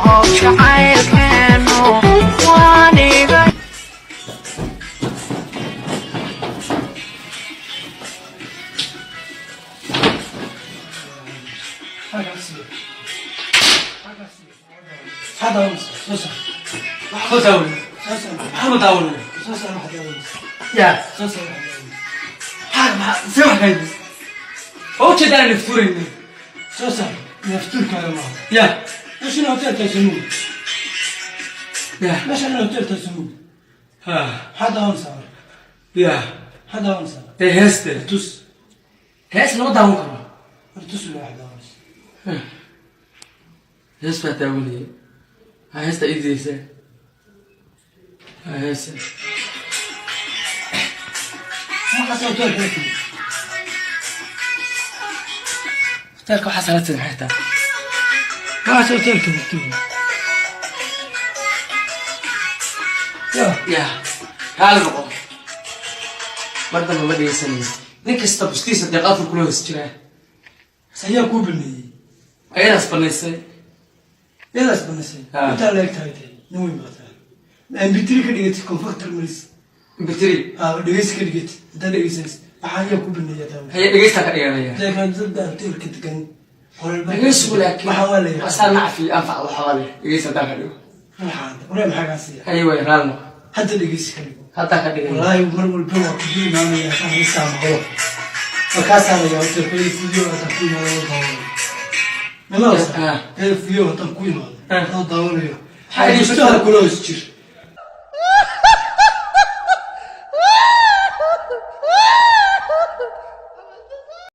Jacaylkeenu waaniga. Soo daawanay, maxaa ma daawanay? Ya maxaa see wax kayd waa ujeedaa inaan iftuurayna. Soo saar naftuurkaaga maaha. Ya. Meeshan hotelka samuug. Ya. Meeshan hotelka samuug. Ha. Maxaa daawanaysaa marka? Ya. Maxaa daawanaysaa? Dee heeste. Tus. Hees lama daawan karo. War tus le wax daawanaysa. Hees baa daawanayay. Ha, heesta iidaysa. Ha, heesa. Waxaas hotelka la timi. Hotelka waxaa sala tiri, maxay tahay? Waxaas hotelka la timi ya. Ya, raali noqo, mar dambe ma dhegeysanayo. Nin kasta bustiisa deeq afur kula hoos jiraa. Ayaa kuu baneeyey? Ayadaas banaysay. Iyadaas banaysay? Ah. Intaa la eg tahay tahay nin weyn baa tahay, mp3 ka dhigatid, comforter maris. Bateri. Ah, dhegeysi ka dhigatid haddaa dhegeysanaysid. Waxaa ayaa kuu baneeya daawanaysa? Haye, dhegeystaa ka dhiganaya. Deegaan dad baa hotelka degan, qolal baa. Dhegeysigu laakiin waxaa waa la yaqaan. Asaa nacfi anfac waxaa leh dhegeysi haddaan ka dhigo. Waxaa waree maxaa kaa siiya? Haye, way raali noqo. Hadda dhegeysi ka dhigo. Haddaa ka dhigaya. Wallaahi mar walba waa kugu imaanaya haddaan heesaa maqlo. Waa kaa saaraya hotelka video haddaan ku imaado oo daawanayo. Mama. Ah. Video haddaan ku imaado Ah. oo daawanayo. Maxaa idin Mustaha kula hoos jir.